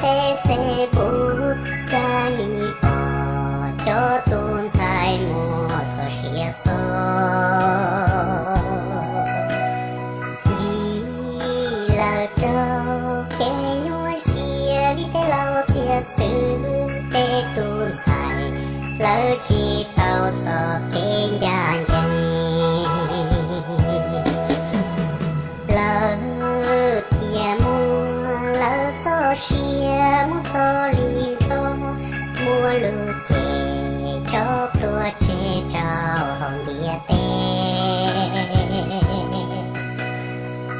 Peb xeeb pub, cas nim pom cov tus ntxhais muaj txoj sia txog. Vim lawv raug kev nyuaj siab li tej laus txiav txwv, tej tus ntxhais lawv tsis tau txoj kev ncaj ncees. Lawv thiaj muab lawv txoj sia muab txo li nrho, muab lub cev tso plhuav tseg rau hauv ntiaj teb.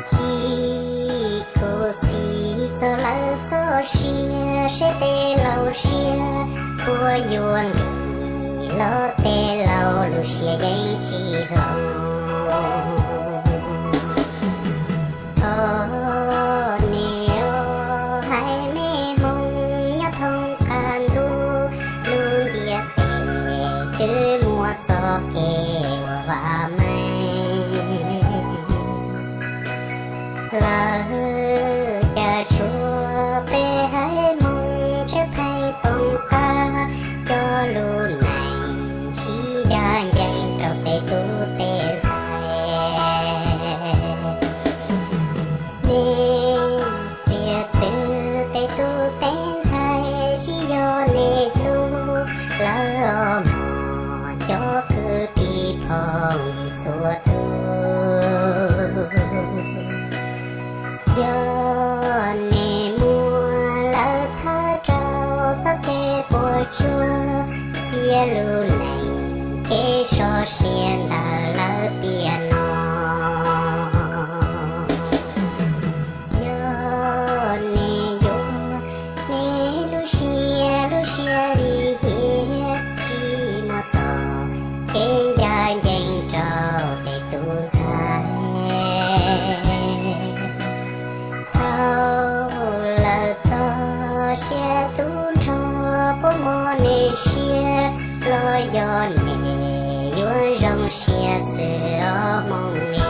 Tsis khuv xim txog lawv txoj sia, seb tej laus siab puas yuav nqis los tej laus lub siab yeej tsis hloov. Thov nej hais me hmoob nyob thoob qab ntuj, lub ntiaj teb twb muaj txoj kev uas vam meej. Lawv cas tshuav peb haiv hmoob tseem pheej poob qab, coj lub neej sib ncaj ncees rau tej tub tej ntxhais. Nej txiav txwv tej tub tej ntxhais, tsis yog nej hlub lawv os mog cov kwv tij phooj ywg txhua tus. Yog nej muab lawv thawb rau txoj kev puas tsuaj, txiav lub neej kev sov siab ntawm lawv tiam no. Yog nej yuav nej lub siab, lub siab lim hiam, tsis muaj txoj kev ncaj ncees rau tej tub ntxhais. Thaum lawv txoj sia tu nrho, puas mob nej siab los yog nej yuav zoo siab xwb os hmoob ne?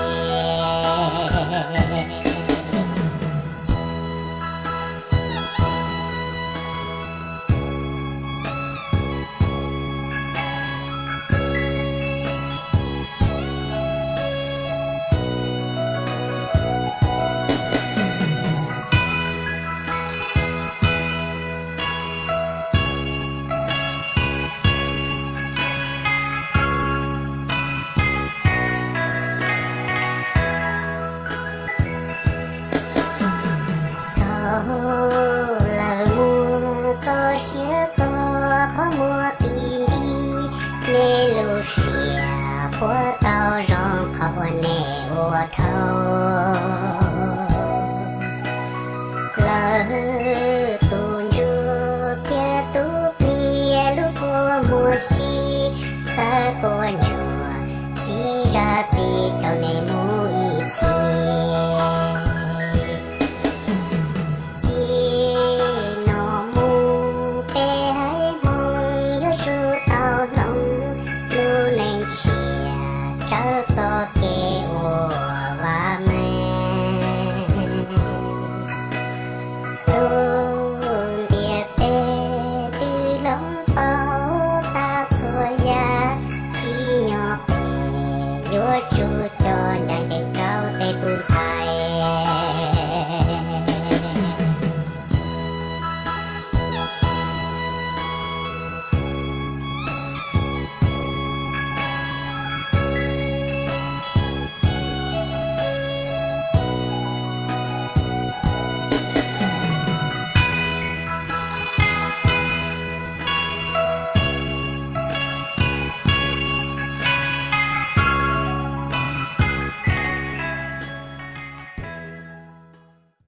Thaum lawv muab txoj sia txo qhov muag ti nti, nej lub siab puas tau zoo qhov uas nej ua dhau? Lawv tus ntsuj thiab tus pliag lub kua muag si